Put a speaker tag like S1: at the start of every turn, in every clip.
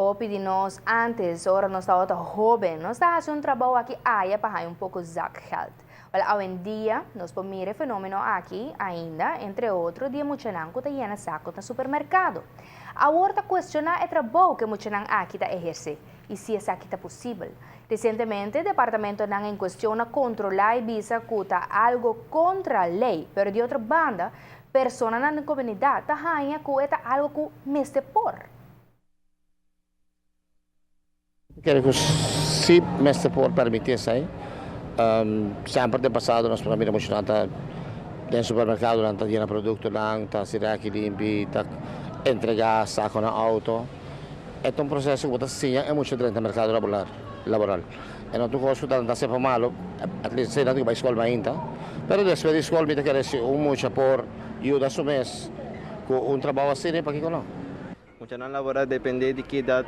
S1: Hopi di nos antes, ora nos tabata hoben, nos ta haci un trabou aki aya pa haya un poco zakgeld. Wel, awendia nos por mira e fenomeno aki ainda, entre otro, di e muchanan cu ta yena saco na supermercado. Awor ta cuestiona e trabou cu e muchanan aki ta eherce y si esaki ta posibel. Recientemente, departamentonan en cuestion a controla y bisa cu ta algo contra ley, pero di otro banda, personanan den comunidad ta haya cu e ta algo cu mester por.
S2: Kere ku si mester por permiti esei. Semper den pasado nos por a mira muchanan ta den supermerkado nan ta yena produktonan, ta hasi rèki limpi, ta entregá sakonan outo. E ta un proseso ku bo ta siña e mucha drenta merkado laboral. E no ta un kos ku ta sepa malu, at least esei nan tin ku bai skol mainta. Pero despues di skol mi ta kere si un mucha por yuda su mes ku un trabou asina, pakiko no?
S3: Muchanan laboral depende di ki edat,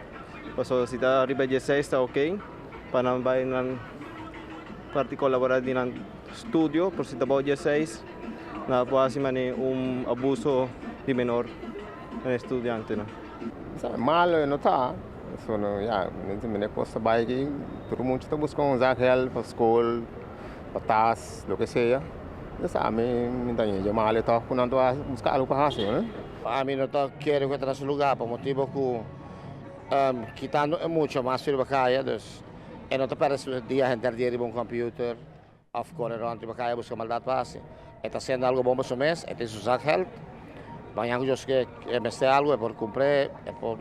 S3: pasobra si ta riba dieseis ta ok pa nan bai nan parti kolaborá di nan studio, pero si ta bou dieseis nan por hasi manera un abuso di menor na e studiantenan.
S4: Malo e no ta, pasobra ya mene kos ta bai aki tur mucha ta buska un zakgeld pa skol, pa tas, loke sea, entonces ami mi ta yega malo tòg ku nan ta buska algu pa hasi.
S2: Ami no ta kere ku e ta na su lugá pa motibu ku kitando e mucha mas riba kaya, dus e no ta pèrdè su dia henter dia riba un kòmpiuter òf kore rònt riba kaya buska maldat pa hasi. E ta hasiendo algu bon pa su mes, e tin su zakgeld, mañan ku Dios ke e mester algu e por kumpr'é, e por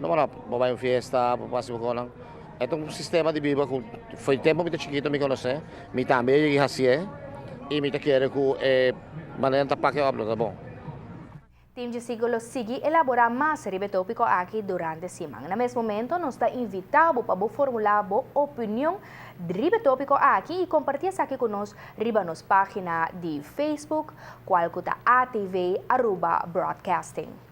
S2: no bueno bo bai un fiesta, bo por hasi bo konan. E ta un sistema di biba ku for di tempu mi ta chikito mi konosé, mi tambe a yega hasié i mi ta kere ku e manera nan ta pak e òp lo ta bon.
S1: Team Djisigo lo sigui elabora mas riba e topico aki durante siman. Na mes momento nos ta invita bo pa bo formula bo opinion riba e topico aki y comparti esaki cu nos riba nos pagina di Facebook cual cu ta ATV Aruba Broadcasting.